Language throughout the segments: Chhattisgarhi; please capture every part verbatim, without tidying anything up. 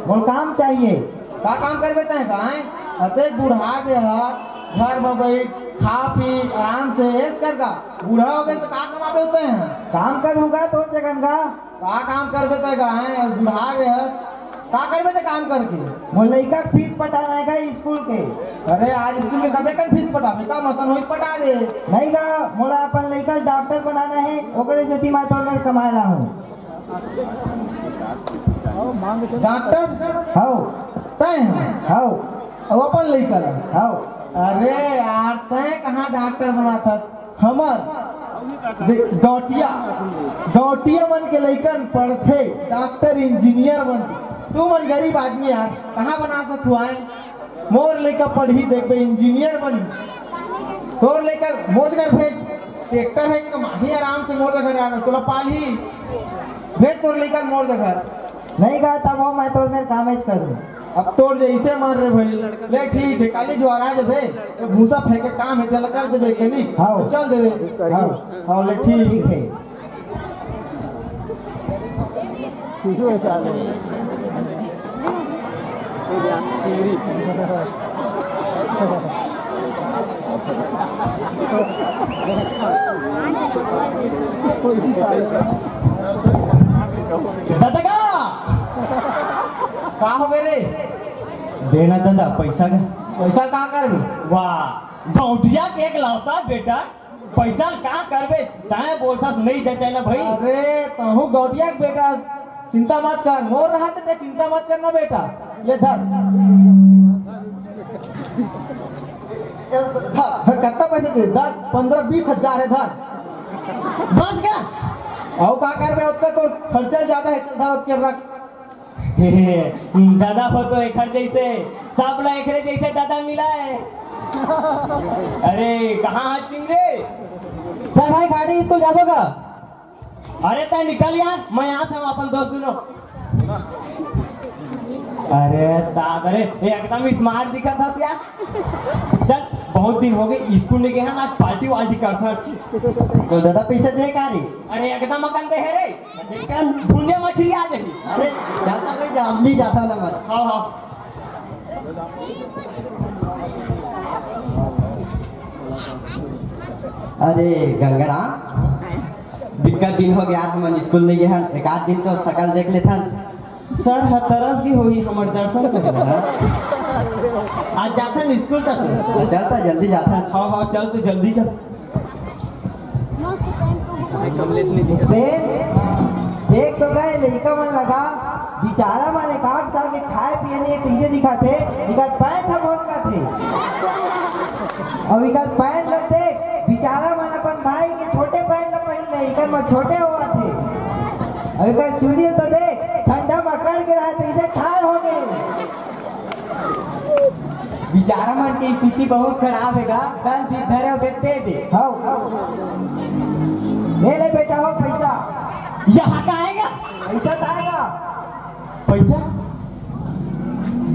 मोर काम चाहिए। का काम करबे तैं का, हैं? अतेक बुढ़ा गे हस, घर म बइठ, खा पी, आराम से ऐश कर का। बूढ़ा हो गे त का कमाबे तैं? काम करहूँ गा तोर जगन गा। का काम करबे तैं का, हैं? बुढ़ा गे हस, का करबे तैं काम करके? मोर लइका के फीस पटाना हे गा स्कूल के। अरे, आज स्कूल के कतेकन फीस पटाबे? का मसन होइस पटा दे। नहीं गा, मोला अपन लइका ल डॉक्टर बनाना हे, ओकरे सेती मैं तोर मेर कमाए ला हूँ। डॉक्टर? हव। तैं? हव। अउ अपन लइका ला? हव। अरे यार, तैं कहाँ डॉक्टर बनाथस? हमर दे-, गौटिया, गौटिया मन के लइकन पढ़थे, डॉक्टर, इंजीनियर बनथे। तुमन गरीब आदमी यार, कहाँ बना सकथव आय? मोर लइका पढ़ही, देखबे, इंजीनियर बनही। तोर लइका मोर जगह भेज, ट्रैक्टर हे, कमाही आराम से मोर जगह, तोला पालही। भेज तोर लइका मोर जगह। नहीं गा, तभो मैं तोर मेर कामेच करूँ। अब तोर जइसे मन रे भाई। ले ठीक हे, काली जुआर आ जाबे, ए भूसा फेंके काम हे, तेला कर देबे के नहीं? हाँ। चल देबे। हाँ। हाँ, ले ठीक। ठीक हे। ददा का? का हो गे रे? देना ददा, पैसा का। पैसा का करबे? वाह, गौंटिया के एकलौता बेटा, पैसा का करबे? तैं बोलथस नहीं देते ना भाई। अरे, तहूँ गौंटिया के बेटा, चिंता मत कर, मोर रहत ते चिंता मत करना बेटा। ले धर। ए, धर, धर, कतना पैसा दे? दस, पन्द्रह, बीस हजार हे, धर। बस का? अउ का करबे, ओतका तो खर्चा ज्यादा हे, धर, ओतके रख। ददा हो तो एखर जइसे, सब ला एकरे जइसे ददा मिला हे। अरे, कहाँ हस चिंग रे? सर भाई, खाड़ी स्कूल जाबो का? अरे, तैं निकल यार, मैं आत हँव अपन दोस्त दुनों। अरे दादा रे, एकदम smart दिखत हस यार। चल, बहुत दिन हो गे, स्कूल नइ गे हन, आज party वार्टी करथन। तो ददा पैसा दे का रे? अरे एकदम अकन दे हे रे। देख कर। भुंजा मछली आ जाही। अरे, जाता भाई, जा, अमली जाता ना मत। हाँ, हाँ। अरे गंगाराम, बिकट दिन हो गे यार, हमन स्कूल नइ गे हन, एक आध दिन तो सकल देख लेथन। सर ह तरस गे होही, हमर दर्शन करे बर। आज जाथन स्कूल तक। जाथन, जल्दी जाथन। हाँ, हाँ, चल तो जल्दी चल। देख तो गा लइका मन ला, बिचारा मन एकाध साल के खाए पिए नइ हे, कइसे दिखत हे? इकर पैंट ह भोंकाथे। अउ इकर पैंट ल देख, बिचारा मन अपन भाई के छोटे पैंट ल पहिन ले, इकर म छोटे होवत हे। अउ इकर चुरी तो देख, ठंडा म अकड़ गे रहय, तइसे ठाढ़ हो गे। बिचारा मन के स्थिति बहुत खराब हे गा, दस बीस धरे हो, दे दे। हव। ले ले बेटा हो पैसा। यहाँ का आएगा? पैसा तो आएगा। पैसा?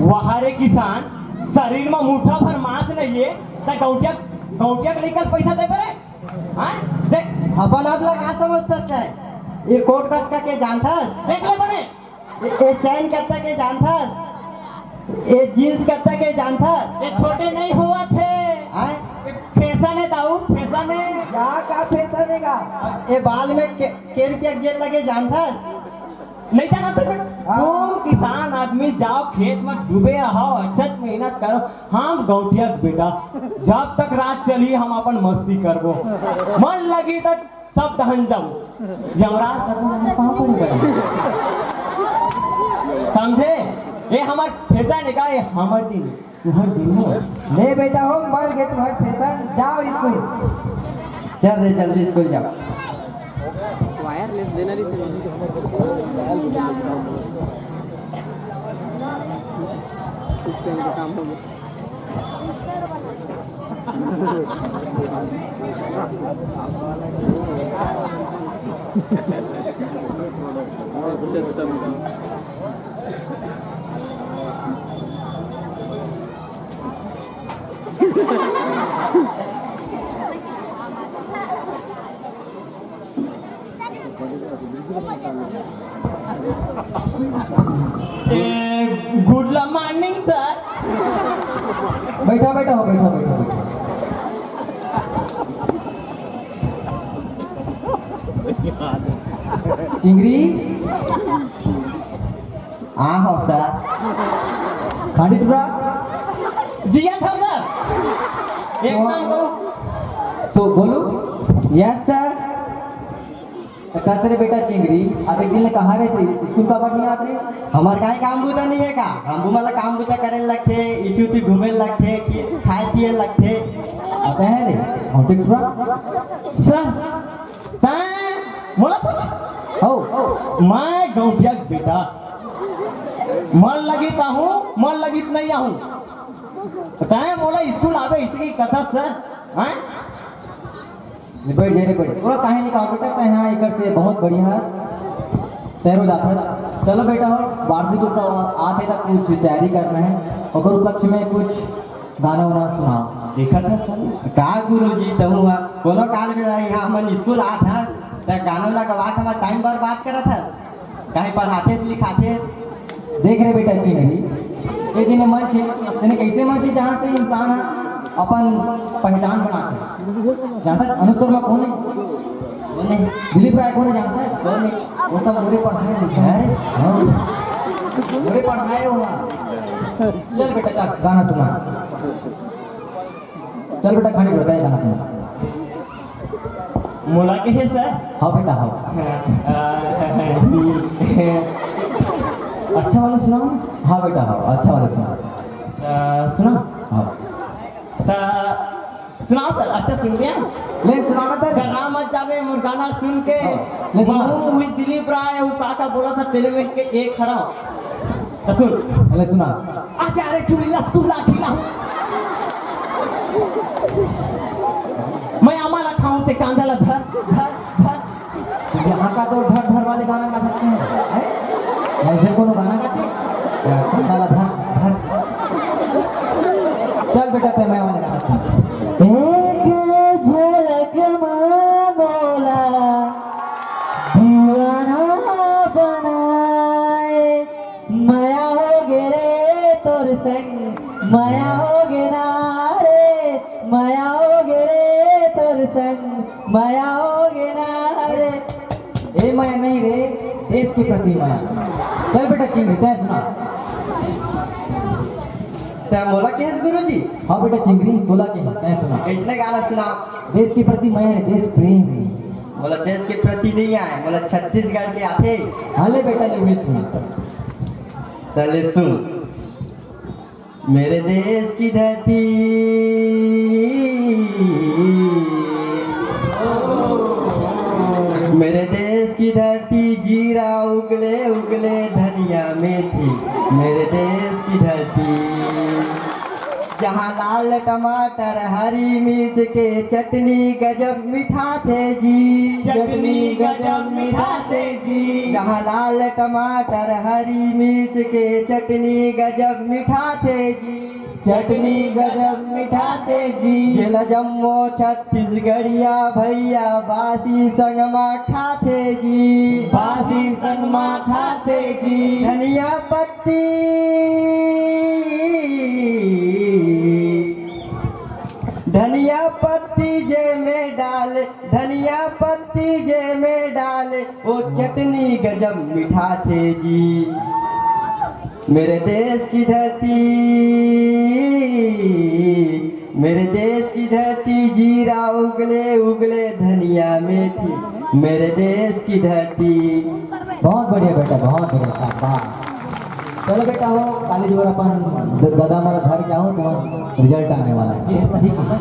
वाह रे किसान, शरीर में मुट्ठा भर मांस नहीं है, त गौटिया, गौटिया के लेकर पैसा दे रे। हाँ? देख। अपन आप ला का समझथस? ये कोट कतका के जानथस? देख ले बने। ए, ए चैन कतका के जानथस? ए जींस कतका के जानथस? ए छोटे नहीं होवत हे। आय? ए फैशन हे दाऊ, फैशन हे। या का फैशन हे गा? ए बाल में के, के रुपया के जेल लगे जानथस? नहीं जानत हे। हाँ। कोन किसान आदमी जाव खेत में डूबे रहो, अच्छा मेहनत करो। हम गौटिया के बेटा, जब तक रात चली हम अपन मस्ती करबो। मन लगी त सब दहन जाबो। यमराज कहाँ पर गए? समझे? ये हमर फैशन हे का? ये हमर दिन हे, तुहर दिन हे। ले बेटा हो, मर गे तुहर फैशन, जाव स्कूल। चल रे, जल्दी स्कूल जाव। वायरलेस देना नहीं सर। कुछ पेन का काम हो गया। बैठो, बैठो, बैठो, बैठो। चिंगरी। हाँ, हो सर। खांडी टुरा। जिया था सर। एक काम करो। तो बोलो। Yes sir. त कस रे बेटा चिंगरी, अब एक दिन ले कहाँ रहे थे? स्कूल काबर नहीं आते? हमार काहे काम बूता नहीं है का? हम मतलब काम बूता करे लगथे, इटी उटी घूमे लगथे, कि खाए पिए लगथे। आता है रे, ऑफिस पर? सर, तैं मोला पूछ? हो। मैं गौंटिया के बेटा, मन लगित आहूँ, मन लगित नहीं आहूँ। तैं मोला स्कूल आवे इसी की कथा सर, हैं? ले बैठ जा रे, बैठ। थोड़ा काहे नहीं कहा बेटा, तैं यहाँ एकर से बहुत बढ़िया तैरो जात है। चलो बेटा हो, वार्षिक उत्सव आते तक कुछ तैयारी करना है, ओकर उपलक्ष्य में कुछ गाना उना सुनाओ। देखा था सर। का गुरुजी, तहूँ हा कोनो काल में यहाँ हमन स्कूल आत हा, त गाना उना गवा के हमार टाइम बर्बाद करत हा। काहे पढ़ाथे से लिखाथे? देख रे बेटा चिंगरी, ये दिन मंच हे, तैं कइसे मंच हे जहाँ से इंसान ह अपन पहचान बनाथे? जानत अनुत्तर में कौन है? कौन है? दिलीप राय कौन है जानता है? कौन है? वो सब मोरे पढ़ाए लिखाए। हाँ। मोरे पढ़ाए हुआ। चल बेटा, चल, गाना सुना। चल बेटा, खाने बताए जाना तुम। मोला के हे सर? हाँ बेटा, हाँ। हाँ, अ, अच्छा वाला सुनाओ। हाँ बेटा, हाँ, अच्छा वाला सुना। अ, सुना? हाँ। त सुनाओ सर, अच्छा सुन लिया। ले सुनाना सर। करा मत जावे मोर गाना सुन के। हाँ, ले सुना। महू हुई दिलीप राय, वो काका बोला था तेरे में के एक खड़ा। त सुन। ले सुना। आजा रे चुड़ैला, तू लाठी ला। मैं आमा ला खाऊं, ते कांदा ला धर, धर, धर। यहाँ का तो धर धर वाले गाना गा सकते हैं, हैं? ऐसे कोनो गाना गाते? कांदा ला धर, धर। चल बेटा, ते मैं वाले गाना सुन। एक झलक मा मोला दीवाना बनाए, मया होगे रे तोर संग, मया होगे ना रे, मया होगे रे तोर संग, मया होगे ना रे। ए मया नहीं रे, देश के प्रति मया। चल बेटा चिंगरी, तैं सुना। तैं मोला केहेस गुरुजी? हाँ बेटा चिंगरी, तोला केहेस, तैं सुना। कइसने गाना सुना? देश के प्रति मया है, देश प्रेम है। मोला देश के प्रति नहीं आए, मोला छत्तीसगढ़ के आथे। हाँ ले बेटा, ले उड़ीस में। चले सुन। मेरे देश की धरती, मेरे देश की धरती, जीरा उगले उगले धनिया मेथी, मेरे देश की धरती। जहाँ लाल टमाटर, हरी मिर्च के चटनी गजब मिठाथे जी। चटनी गजब मिठाथे जी। जहाँ लाल टमाटर, हरी मिर्च के चटनी गजब मिठाथे जी। चटनी गजब मिठाथे जी। जेला जम्मो छत्तीसगढ़िया भैया बासी संग मा खाथे जी। बासी संग मा खाथे जी। धनिया पत्ती, धनिया पत्ती जे में डाले, धनिया पत्ती जे में डाले, वो चटनी गजब मिठाथे जी। मेरे देश की धरती, मेरे देश की धरती, जीरा उगले उगले धनिया मेथी, मेरे देश की धरती। बहुत बढ़िया बेटा, बहुत बढ़िया, शाबाश। चलो बेटा हो, काली जी अपन द-, दादा हमारा घर क्या हो, तुम्हारा रिजल्ट आने वाला है, ठीक है?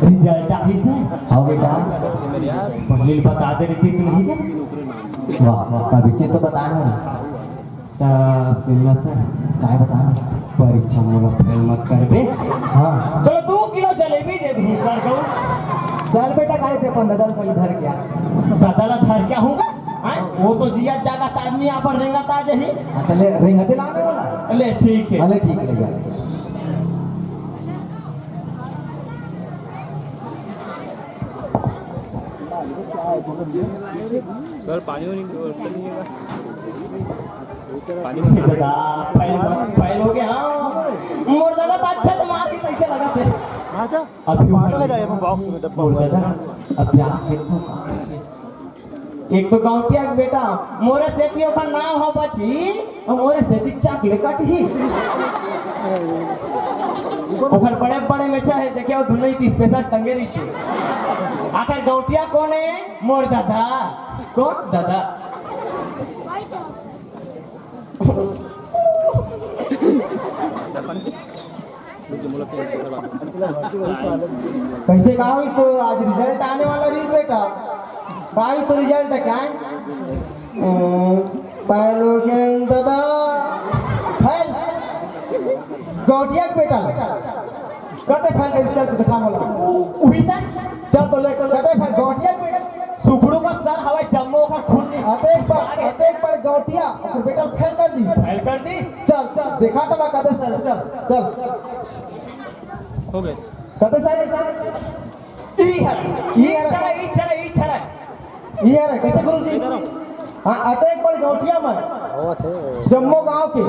रिजल्ट आही से? हाँ बेटा। पहले बता दे रही थी, नहीं क्या? वाह, वाह, अभी तो बताना है। त सुनना सर, काय बताना? परीक्षा मोला फेल मत कर दे। हाँ। तो दू किलो जलेबी दे दी सर को। चल बेटा, काय से अपन दादा ला धर के आ। दादा ला धर के आऊंगा? हाँ? वो तो जिया जागा आदमी यहाँ पर रेंगत आ जाही। हाँ, चले रेंगते लाने वाला। ले ठीक है। अले ठीक है। सर, पानी वानी व्यवस्था नहीं है क्या? पानी वानी। दादा, फेल, फेल हो गया, हाँ। मोर दादा तो अच्छा से मार के पैसे अच्छा, अभी पागल है, ये बॉक्स में डब्बा हुआ है। अब जा, एक तो गाँवटिया के बेटा, मोरे सेती ओकर नाम हो बची, और मोरे सेती चॉकलेट कटही। ओकर बड़े बड़े में चाहे देखे, वो दोनों ही स्पेशल टंगे रही। आखिर गाँवटिया कौन है? मोर दादा। कौन दादा? कैसे का होई तो आज रिजल्ट आने वाला रही बेटा। का होई तो रिजल्ट है क्या? अ, पहलो के दादा। फेल। गाँवटिया के बेटा। कते फेल के रिजल्ट दिखा मोला। उही तक। चल तो ले, कते फेल गाँवटिया के बेटा। सुखड़ू का सर हवा जम्मो का खून नहीं। अतेक पर, अतेक पर गाँवटिया, ओकर बेटा फेल कर दी। फेल कर दी। चल, चल, देखा तो मैं कते फेल, चल, चल। हो गए। कते फेल? ई हर, ई हर। ई हर, ई हर, ई हर। ई हर, कैसे गुरु जी? हाँ, अतेक पर गाँवटिया में। जम्मो गाँव के।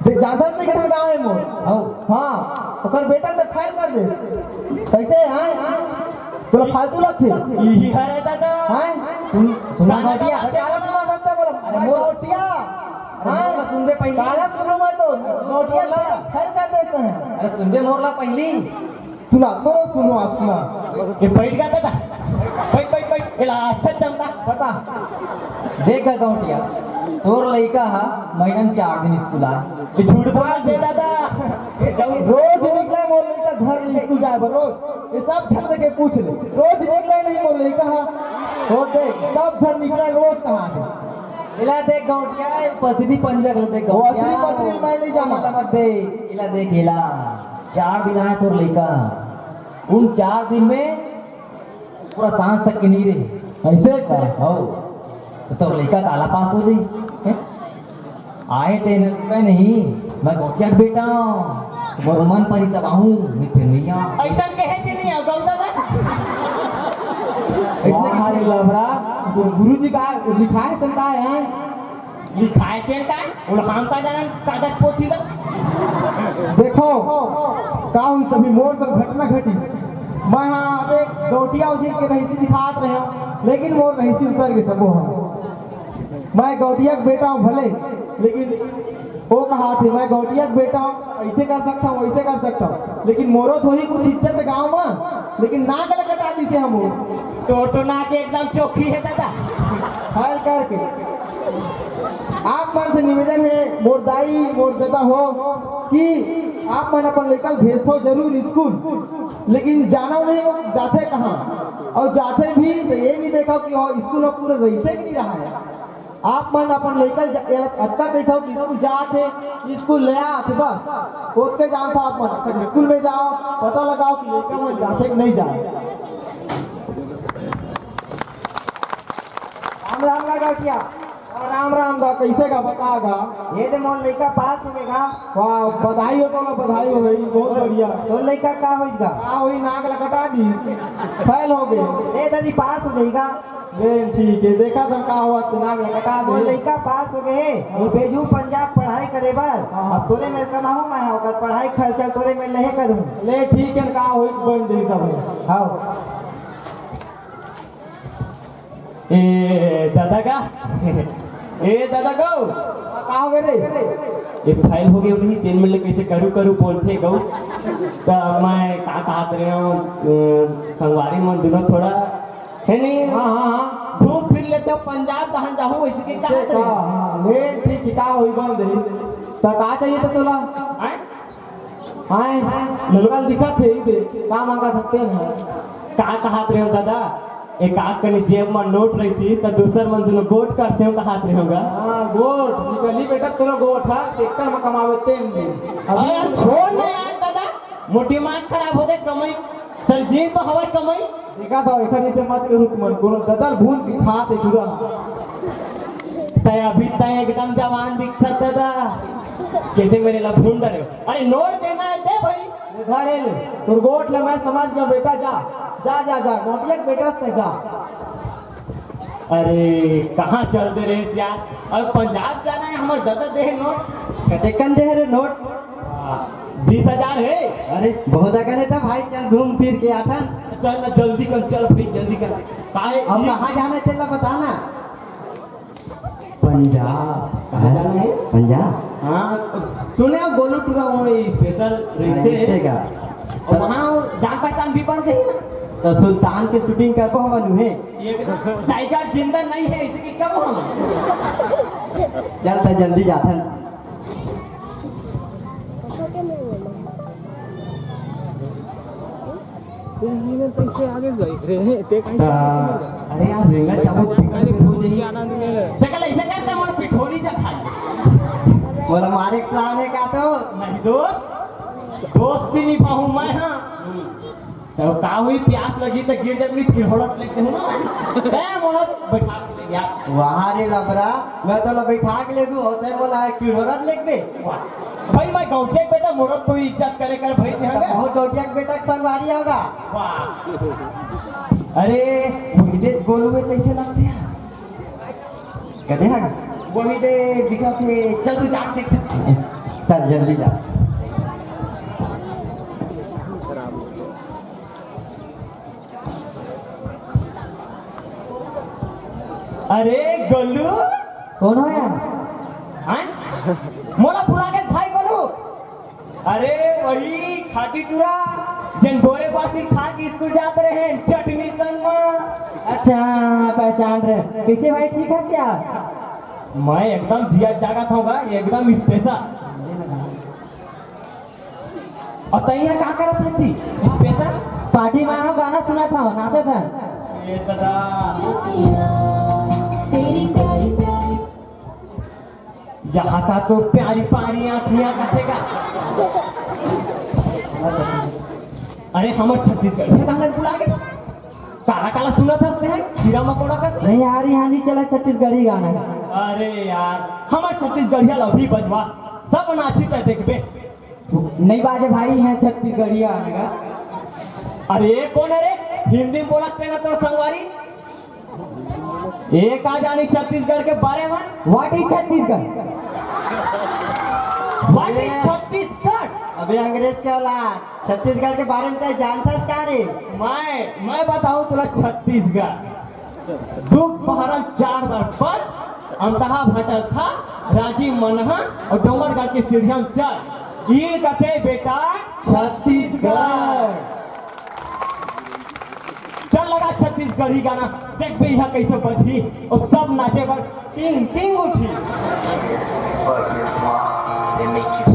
जे ज्यादा से घटा गाँव है मोर। हाँ। हाँ, ओकर बेटा तो फेल कर दे। कैसे, हाँ? तोला फालतू लगथे? इही हरे दादा। हैं? सुन, सुन ना ना, नोटिया। ना, काला सुना सकता बोला? अरे, मोर नोटिया। अरे, हैं? मोर ला सुन दे पहली। काला सुनो मैं तो, नोटिया ला फेल कर देते हैं। अरे, सुन दे मोर ला पहली। सुना, तो सुनो, आप सुना। ये बैठ गया दादा। बैठ, बैठ, बैठ। एला अच्छा चलता। बता। देख गा गौंटिया, तोर लइका हा महीना में चार दिन स्कूल आए। ये झूठ बोल दे दादा। रोज निकले मोर लइका घर ले स्कूल जाए बर, रोज। ये सब झन के पूछ ले, रोज निकले नहीं मोर लइका हा। तो देख, सब झन निकले रोज कहाँ है? इला देख गौंटिया, ये पतली पंजर ले देख वो गौंटिया। असली पतली मैं नहीं जाना। मत दे, इला देख इला। चार दिन आए तोर लइका, उन चार दिन में पूरा सांस तक के नहीं रहे। ऐसे का? हो। तो तोर लइका काला पास हो जाई, हैं? आए ते न मैं नहीं, मैं गोटिया के बेटा हूँ। मोर मन पर ही तब आहूँ, मैं फिर नहीं आऊँ। ऐसा कहे के नहीं आऊँ, गौदा ना। ऐसे वाह रे लबरा, तो गुरु जी का लिखाए सुनता है, हैं? लिखाए के का? उलहान का जाना कागज पोथी का? देखो, का हुई सभी मोर सब घटना घटी। मैं हाँ अबे गौटिया उसी के रहीसी दिखात रहे हूँ, लेकिन मोर रहीसी उतर के सबो है। मैं गौटिया के बेटा हूँ भले, लेकिन वो कहा थे, मैं गौटिया के बेटा हूँ, ऐसे कर सकता हूँ, वैसे कर सकता हूँ, लेकिन मोरो थोड़ी कुछ इज्जत गाँव में, लेकिन नाक ल कटा दी थे हम। तो, तो नाक एकदम चोखी है दादा। हाल करके। आप मन से निवेदन है, मोर दाई, मोर ददा हो, कि आप मन अपन लइका ल भेजथो जरूर स्कूल, लेकिन जानो नहीं वो जाथे कहाँ, और जाथे भी तो ये नहीं देखो कि वो स्कूल में पूरा रहीसे कि नहीं रहा है। आप मन अपन लइका ल जा-, या अतका कहिथो कि स्कूल जाथे, स्कूल ले आथे बस, ओतके जानथो आप मन। अगर स्कूल में जाओ, पता लगाओ कि लइका मन जाथे कि नहीं जाए। राम राम गा गौटिया। राम राम गा, कैसे गा, बता गा। ये दे मोर लइका पास हो गे गा। वाह, बधाई हो तोला, बधाई हो भाई, बहुत बढ़िया। तोर लइका का होइस गा? का होई, नाक ल कटा दी, फेल हो गे। ले दादी पास हो जाई गा। ले ठीक है, देखा था का हुआ, तो नाक ल कटा मोर दे। लइका पास हो गे हे, वो भेजू पंजाब पढ़ाई करे बर। हाँ। अब तोरे मेर कमाहूँ मैं, ओकर पढ़ाई खर्चा तोरे मेर लेहे करूँ। ले ठीक है, का होई, बन जाई तब। हाँ। ए दादा का, ए दादा गौ, का हो गे रे? ये फेल हो गे नहीं, तेन में ले कैसे करू करू बोलथे गौ। त मैं का कहत रहे हूँ, अ, संगवारी मन दुनो थोड़ा है नहीं? हाँ, हाँ, हाँ। घूम फिर लेते हो पंजाब, कहाँ जाहूँ, वैसे के कहत रहे हूँ। हाँ, हाँ, ले ठीक है, का होई बन रही। त का चाहिए था तोला? आए? आए, ललका दिखत हे, ई दे, का मांगा सकते हैं? का कहत रहे हो दादा? एक आध कनी जेब में नोट रहती, त दूसर मन दुनो गोठ करते हो, कहत रहे होगा। हाँ, गोठ, निकली बेटा, तोरो गोठ, हाँ, ट्रैक्टर में कमावे तेल दे। अबे अभी यार, छोड़ ना यार दादा, मोर दिमाग खराब हो जाए, कमाई, सर जी तो हवा कमाई। देखा था, ऐसा नहीं से मत करू तुमन, कोनो ददल भून के खा से जुड़ा। तय अभी तय एकदम जवान दिखत दादा, कैसे मेरे ला भून डरे हो? अरे नोट देना है, दे भाई। ले धर ले, तोर गोठ ले मैं समझ गया बेटा, जा, जा, जा, जा, गौटिया के बेटा से जा। अरे, कहाँ चल दे रहे यार? अब पंजाब जाना है, हमारे दादा दे नोट। कतेकन दे रे नोट? हाँ। बीस हजार है। अरे, बहुत अकन है तो भाई, चल घूम फिर के आथन। चल ना, जल्दी कर, चल भाई, जल्दी कर। काहे? अब कहाँ जाना है, तेला बता ना। पंजाब। कहाँ जाना है? पंजाब। हाँ, सुने हो, गोलू टूरा वहाँ स्पेशल रहते हैं। रहते का? और वहाँ जान पहचान भी बन गई ना। तो सुल्तान के शूटिंग करबो हमन उहे। ये टाइगर जिंदा नहीं है, इसकी कब हम? चल तो जल्दी जाथन। ये हीरो कैसे आगे गए रे? ते कैसे आगे गए? अरे यार, रेंगत जाबो, अरे, दिक्कत हो जाही। आनंद ले ले। देखा, ऐसे करते मोर पिठोरी जा खा। मोला मारे के प्लान है का तो? नहीं दोस्त, दोस्त भी नहीं पाहूँ मैं, हाँ। तो का हुई, प्यास लगी तो गिर जाबे, फिर होड़त लेके हूँ ना। ए, मोला बैठा के ले यार। वाह रे लबरा, मैं तो ला बैठा के ले दूँ, होते मोला फिर होड़त लेके। वाह। भाई, मैं गौटिया के बेटा, मोरो तो इज्जत करे कर भाई, यहाँ का। बहुत गौटिया के बेटा के संगवारी होगा। वाह। अरे, वही दे गोलू में कैसे लगते हैं? कहते हैं, वही दे दिखा के, चल तू जा देख। चल, जल्दी जा। अरे गोलू, कौन हो यार? हाँ? मोला भुला के भाई गोलू। अरे वही खाटी टूरा, जेन गोरे बासी खा के स्कूल जात रहे, चटनी संग म। अच्छा, पहचान रहे। कैसे भाई, ठीक है क्या? मैं एकदम जिया जागत हूँ गा, एकदम स्पेशल। और तैं यहाँ का करत हस? स्पेशल पार्टी में आए हो, गाना सुनत हव, नाचत हव। ये दादा। तेरी प्यारी प्यारी। यहाँ का तो प्यारी प्यारी आँखियाँ कटेगा। अरे हमर छत्तीसगढ़ से गाना बुला के काला काला सुनत हस तैं, कीड़ा मकोड़ा का। नहीं यार, यहाँ नहीं चला छत्तीसगढ़ी गाना। अरे यार, हमर छत्तीसगढ़िया ला भी बजवा, सब नाची तैं देखबे। नहीं बाजे भाई, यहाँ छत्तीसगढ़िया आने का। अरे ये कौन है रे? हिंदी में बोलत तेना तोर संगवारी। ये का जानी छत्तीसगढ़ के बारे में? What is Chhattisgarh? What is Chhattisgarh? अबे अंग्रेज के औलाद, छत्तीसगढ़ के बारे में तैं जानथस का रे? मैं, मैं बताऊं तोला छत्तीसगढ़। दुख पहरल चार बार पर, अंतहा भटल था, राजी मनहा और डोंगरगढ़ के सीढ़िया में चल। ई कथे बेटा छत्तीसगढ़। चल लगा छत्तीसगढ़ी गाना, देखबे यहाँ कैसे बजही और सब नाचे बर टिंग टिंग उठी। They make you